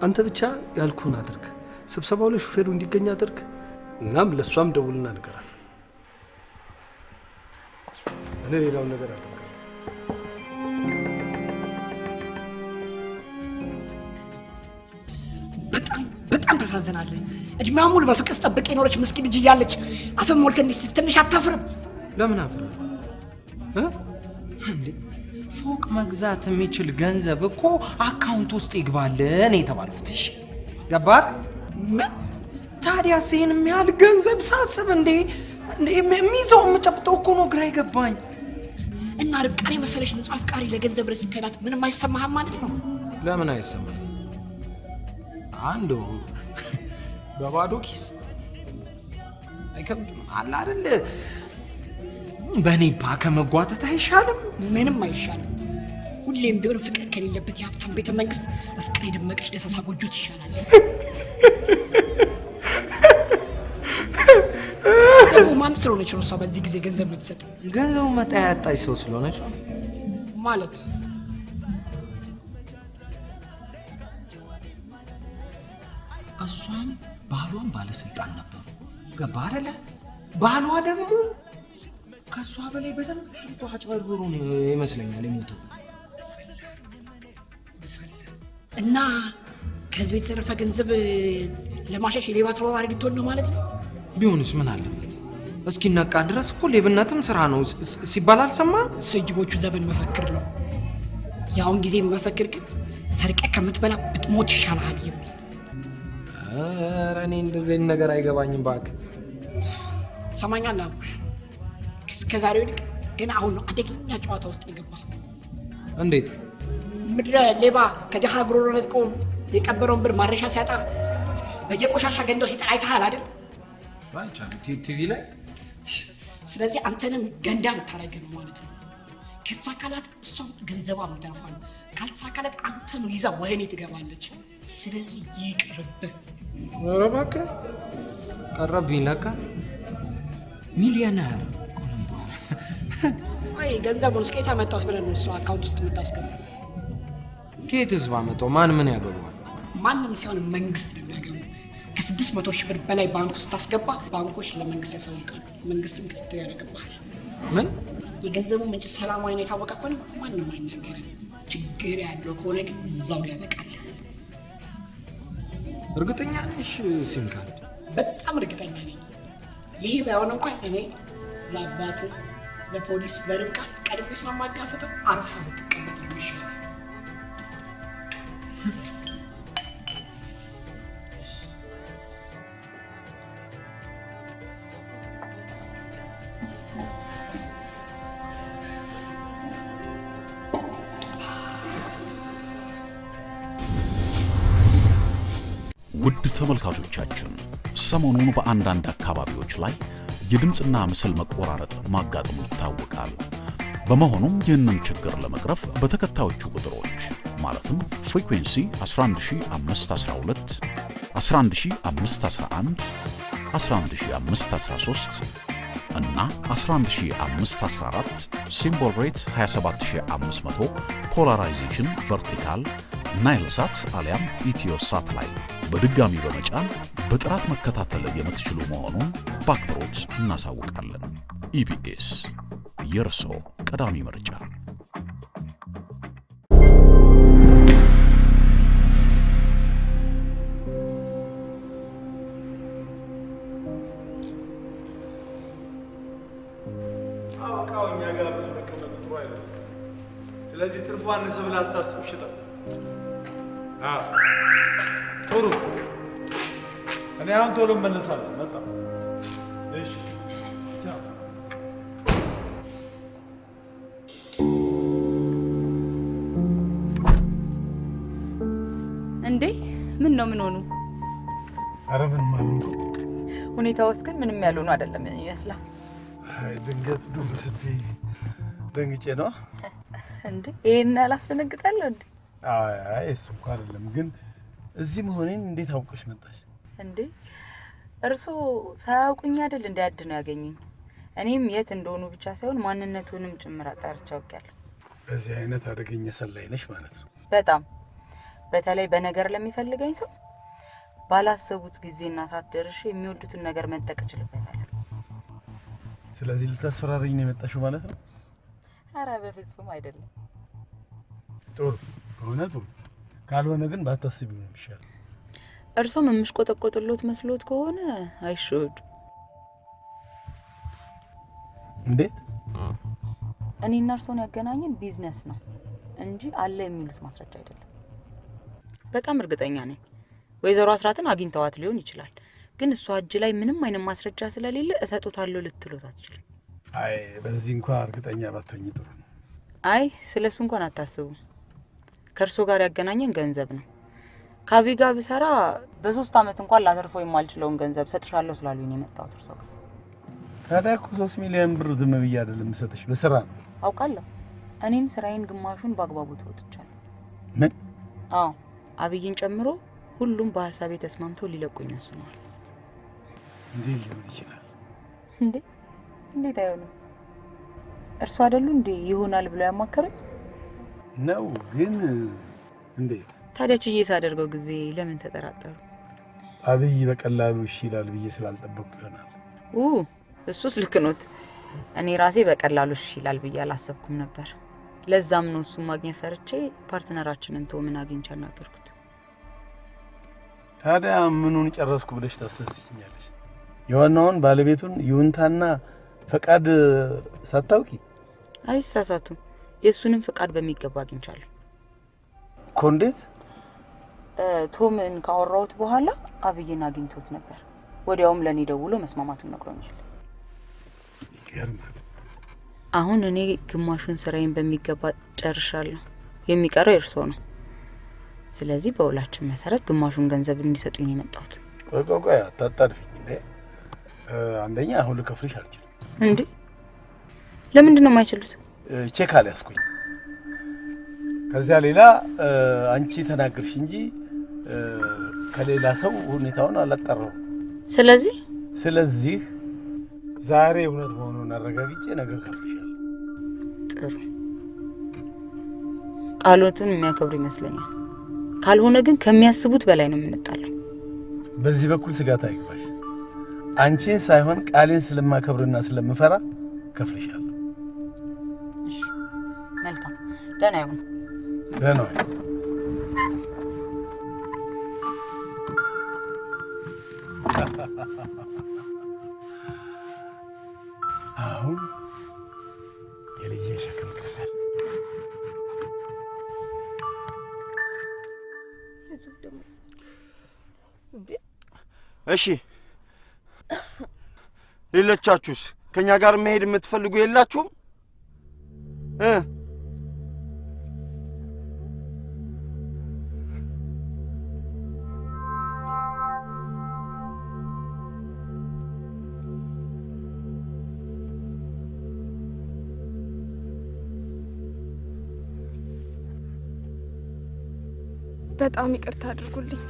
አንተ ብቻ ያልኩህን አድርግ። ስብሰባው ላይ ሹፌሩ እንዲገኝ አድርግ። እናም ለእሷም ደውልና ንገራት። እኔ ሌላውን ነገር አድርግ። በጣም ታሳዝናለህ። እድሜዋ ሙሉ በፍቅር ስጠብቅ የኖረች ምስኪን ልጅ እያለች አፍን ሞልተህ እንዲህ ትንሽ አታፍርም? ለምን አፍራለሁ? እንዴ ፎቅ መግዛት የሚችል ገንዘብ እኮ account ውስጥ ይግባልን የተባልኩት። እሺ ገባር? ምን ታዲያስ ይሄን የሚያህል ገንዘብ ሳስብ እንዴ የሚይዘው የምጨብጠው እኮ ነው ግራ የገባኝ። እና ርብቃን የመሰለች ንጹህ አፍቃሪ ለገንዘብ ብለህ ስትከዳት ምንም አይሰማህም ማለት ነው? ለምን አይሰማኝም? አንዱ በባዶ ኪስ አይከብድም አለ አይደል? በኔፓ ከመጓተት አይሻልም? ምንም አይሻልም። ሁሌም ቢሆን ፍቅር ከሌለበት የሀብታም ቤተ መንግስት በፍቅር የደመቀች ደሳሳ ጎጆ ትሻላለች። ደግሞ ማን ስለሆነች ነው እሷ በዚህ ጊዜ ገንዘብ የምትሰጥ? ገንዘቡ መጣያ ያጣች ሰው ስለሆነች ነው ማለት። እሷም ባሏም ባለስልጣን ነበሩ። ገባ አይደለ? ባሏ ደግሞ ከእሷ በላይ በደንብ አድርጎ አጭበርብሮ ነው ይመስለኛል የሞተው። እና ከህዝብ የተረፈ ገንዘብ ለማሸሽ የሌባ ተባባሪ ልትሆን ነው ማለት ነው? ቢሆንስ ምን አለበት? እስኪነቃ ድረስ እኮ ሌብነትም ስራ ነው ሲባል አልሰማህም? እሱ የጅቦቹ ዘመን መፈክር ነው። የአሁን ጊዜ መፈክር ግን ሰርቀህ ከምትበላ ብትሞት ይሻልሃል የሚል። ኧረ እኔ እንደዚህ አይነት ነገር አይገባኝም እባክህ። ትሰማኛለህ አቡሽ? ከዛሬው ይልቅ ገና አሁን ነው አደገኛ ጨዋታ ውስጥ የገባህ። እንዴት? ምድረ ሌባ ከድሃ ጉሮሮ ነጥቆ የቀበረውን ብር ማረሻ ሲያጣ በየቆሻሻ ገንዳው ሲጥል አይተሃል አይደል? አይቻለሁ፣ ቲቪ ላይ። ስለዚህ አንተንም ገንዳ ልታረግ ነው ማለት ነው። ከተሳካላት እሷም ገንዘቧም ይተርፋል። ካልተሳካላት አንተኑ ይዛ ወህኒ ትገባለች። ስለዚህ ይቅርብህ። ኧረ እባክህ ቀረብኝ። ለካ ሚሊዮነር። ቆይ ገንዘቡን እስከ የት አመጣሁት ብለህ ነው እሷ account ውስጥ የምታስገባው? ከየትስ ባመጣው ማን ምን ያገባዋል? ማንም ሲሆን መንግስት ነው የሚያገባው። ከ600 ሺህ ብር በላይ ባንክ ውስጥ ታስገባ፣ ባንኮች ለመንግስት ያሳውቃሉ። መንግስትም ክትትል ያደርግብሃል። ምን? የገንዘቡ ምንጭ ሰላማዊ ነው የታወቀ ከሆነ ማንም አይናገርም። ችግር ያለው ከሆነ ግን እዛው ያበቃል። እርግጠኛ ነሽ ሲም ካርድ? በጣም እርግጠኛ ነኝ። ይሄ ባይሆን እንኳን እኔ ለአባትህ፣ ለፖሊስ፣ ለርብቃ ቀድሜ ስለማጋፈጥህ አርፈህ ብትቀመጥ ነው የሚሻለው። ውድ ተመልካቾቻችን፣ ሰሞኑን በአንዳንድ አካባቢዎች ላይ የድምፅና ምስል መቆራረጥ ማጋጠሙ ይታወቃል። በመሆኑም ይህንን ችግር ለመቅረፍ በተከታዮቹ ቁጥሮች ማለትም frequency 11512፣ 11511፣ 11513 እና 11514 symbol rate 27500 polarization vertical ናይል ሳት አሊያም ኢትዮ ሳት ላይ በድጋሚ በመጫን በጥራት መከታተል የምትችሉ መሆኑን በአክብሮት እናሳውቃለን። ኢቢኤስ የእርሶ ቀዳሚ ምርጫ። እቃው እኛ ጋር ብዙ መቀመጡ ጥሩ አይደለም። ስለዚህ ትርፉ አነሰ ብለህ አታስብ፣ ሽጠው። ጥሩ፣ እኔ አሁን ቶሎ እመለሳለሁ። መጣሁ። እሺ፣ ቻው። እንዴ ምን ነው? ምን ሆኑ? ኧረ ምንም አልሆንኩም። ሁኔታዎት ግን ምንም ያልሆኑ አይደለም ይመስላል። አይ ድንገት ዱብ ስትይ ደንግጬ ነው። እንዴ ይሄን አላስደነግጣለሁ እንዴ? አይ እሱ እንኳን አይደለም፣ ግን እዚህ መሆኔን እንዴት አውቀሽ መጣሽ? እንዴ እርሶ ሳያውቁኝ አይደል እንደ ያድ ነው ያገኙኝ። እኔም የት እንደሆኑ ብቻ ሳይሆን ማንነቱንም ጭምር አጣርቼ አውቄያለሁ። በዚህ አይነት አደገኛ ሰላይ ነሽ ማለት ነው። በጣም በተለይ በነገር ለሚፈልገኝ ሰው ባላሰቡት ጊዜና ሰዓት ደርሼ የሚወዱትን ነገር መንጠቅ እችልበታለሁ። ስለዚህ ልታስፈራሪኝ ነው የመጣሽው ማለት ነው? ኧረ በፍጹም አይደለም። ጥሩ ከሆነ ጥሩ፣ ካልሆነ ግን ባታስቢው ነው የሚሻለው። እርሶም የምሽቆጠቆጥሎት መስሎት ከሆነ አይሾዱ። እንዴት? እኔና እርሶን ያገናኘን ቢዝነስ ነው እንጂ አለ የሚሉት ማስረጃ አይደለም። በጣም እርግጠኛ ነኝ ወይዘሮ አስራትን አግኝተዋት ሊሆን ይችላል፣ ግን እሷ እጅ ላይ ምንም አይነት ማስረጃ ስለሌለ እሰጡታለሁ ልትሎት አትችልም። አይ በዚህ እንኳን እርግጠኛ ባትሆኚ ጥሩ ነው። አይ ስለሱ እንኳን አታስቡ። ከእርሶ ጋር ያገናኘን ገንዘብ ነው። ከአቢ ጋር ብሰራ በ3 ዓመት እንኳን ላተርፈው የማልችለውን ገንዘብ ሰጥሻለሁ ስላሉኝ ነው የመጣሁት እርሶ ጋር። ታዲያ እኮ 3 ሚሊዮን ብር ዝም ብዬ አይደለም የምሰጥሽ፣ በስራ ነው። አውቃለሁ። እኔም ስራዬን ግማሹን በአግባቡ ተወጥቻለሁ። ምን? አዎ አብይን ጨምሮ ሁሉም በሀሳቤ ተስማምተው ሊለቁኝ ወስነዋል። እንዴት ሊሆን ይችላል? እንዴ እንዴት አይሆንም? እርሱ አይደሉ እንዴ ይሆናል ብለው ያማከሩኝ? ነው ግን እንዴት ታዲያ ችዬ ሳደርገው ጊዜ ለምን ተጠራጠሩ? አብይ በቀላሉ እሺ ይላል ብዬ ስላልጠበቅኩ ይሆናል። እሱስ ልክ ኖት። እኔ ራሴ በቀላሉ እሺ ይላል ብዬ አላሰብኩም ነበር። ለዛም ነው እሱን ማግኘት ፈርቼ partner ኣችንን ቶምን አግኝቼ አናገርኩት። ታዲያ ምኑን ጨረስኩ ብለሽ ታስደስችኛለሽ? የዋናውን ባለቤቱን ይሁንታና ፈቃድ ሳታውቂ? አይሳሳቱም። የእሱንም ፈቃድ በሚገባ አግኝቻለሁ። እኮ እንዴት? ቶምን ካወራሁት በኋላ አብይን አግኝቶት ነበር። ወዲያውም ለኔ ደውሎ መስማማቱን ነግሮኛል። ይገርማል። አሁን እኔ ግማሹን ስራዬን በሚገባ ጨርሻለሁ። የሚቀረው የእርሶ ነው። ስለዚህ በውላችን መሰረት ግማሹን ገንዘብ እንዲሰጡኝ ነው የመጣሁት። ቆይ ቆይ ቆይ አታጣድፊኝ እንዴ! አንደኛ አሁን ልከፍልሽ አልችልም። እንዴ ለምንድን ነው የማይችሉት? ቼክ አልያዝኩኝ። ከዚያ ሌላ አንቺ ተናግርሽ እንጂ ከሌላ ሰው ሁኔታውን አላጣራሁም። ስለዚህ ዛሬ እውነት መሆኑን አረጋግጬ ነገ እከፍልሻለሁ። ጥሩ፣ ቃሎትን የሚያከብሩ ይመስለኛል። ካልሆነ ግን ከሚያስቡት በላይ ነው የምንጣለው። በዚህ በኩል ስጋት አይግባሽ። አንቺን ሳይሆን ቃሌን ስለማከብርና ስለምፈራ እከፍልሻለሁ። እሺ፣ መልካም። ደህና ይሁን። ደህና ይሁን። አሁን የልጄ ሸክም ቀላል። እሺ ሌሎቻችሁስ ከኛ ጋር መሄድ የምትፈልጉ የላችሁም? በጣም ይቅርታ አድርጉልኝ።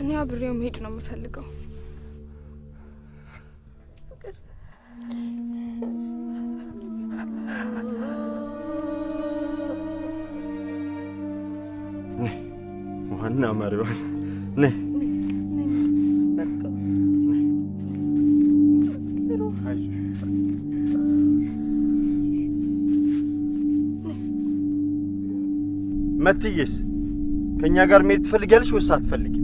እኔ አብሬው መሄድ ነው የምፈልገው። ዋና መሪዋን ነይ። መትዬስ ከኛ ጋር መሄድ ትፈልጊያለሽ ወይስ አትፈልጊም?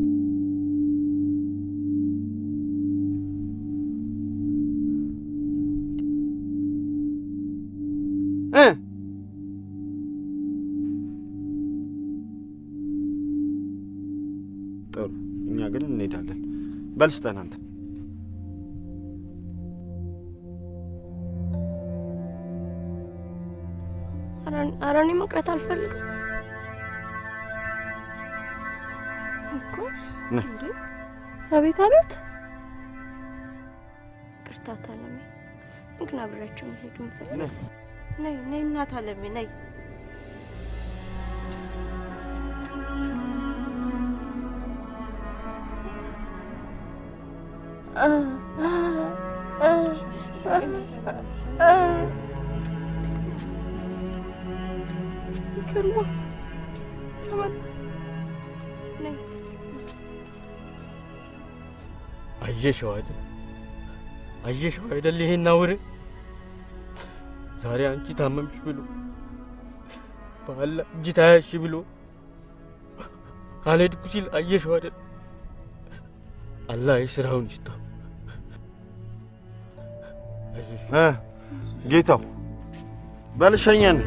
ጥሩ፣ እኛ ግን እንሄዳለን። በል ስጠን አንተ። ኧረ እኔ መቅረት አልፈልግም እኮ። አቤት አቤት፣ ይቅርታ ታለሜ፣ ግን አብሬያቸው መሄድ የምፈልገው። ነይ ነይ እናት አለሜ ነይ። አየሽው አይደል? አየሽው አይደል? ይሄን አውሬ ዛሬ አንቺ ታመምሽ ብሎ በአላህ እጅ ታያሽ ብሎ አልሄድኩ ሲል አየሽው አይደል? አላህ የስራውን ይስጠው። ጌታው በል ሸኘን።